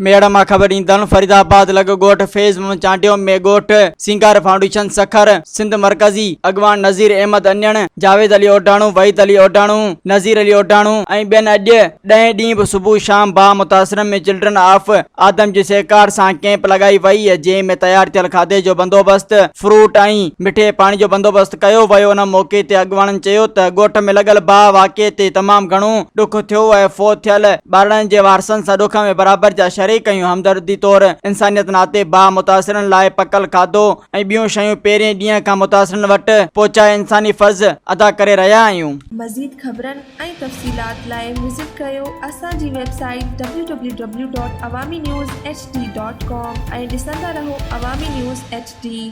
ميهڙ مان خبر ڏيندڙ فريدآباد لڳ ڳوٺ فيض محمد چانڊيو ۾ ڳوٺ سينگار فائونڊيشن سکر سنڌ مرڪزي اڳواڻ نذير احمد انڙ، جاويد علي اوڍاڻو، وحيد علي اوڍاڻو، نذير علي اوڍاڻو ۽ ٻين اڄ ڏهين ڏينهن به صبح شام باهه متاثرن ۾ چلڊرن آف آدم جي سهڪار سان ڪئمپ لڳائي وئي جنهن ۾ تيار ٿيل کاڌي جو بندوبست، فروٽ ۽ مٺي پاڻي جو بندوبست ڪيو ويو ان موقعي تي اڳواڻن چيو ته ڳوٺ ۾ لڳل باهه واقعي تي تمام گهڻو ڏک ٿيو ۽ فوت ٿيل ٻارڙن جي وارثن سان ڏک ۾ برابر جا شريڪ آهيون همدردي طور انسانيت ناتي باهه متاثرن لاء پڪل کاڌو ۽ ٻيون شيون پهرين ڏينهن کان متاثرن وٽ پهچائي انساني فرض ادا ڪري رهيا آهيون. مزيد خبرن ۽ تفصيلات لاء وزٽ ڪريو اسان جي website W W W dot Awami news H D dot com ۽ ڏسندا رهو عوامي نيوز ايڇ ڊي.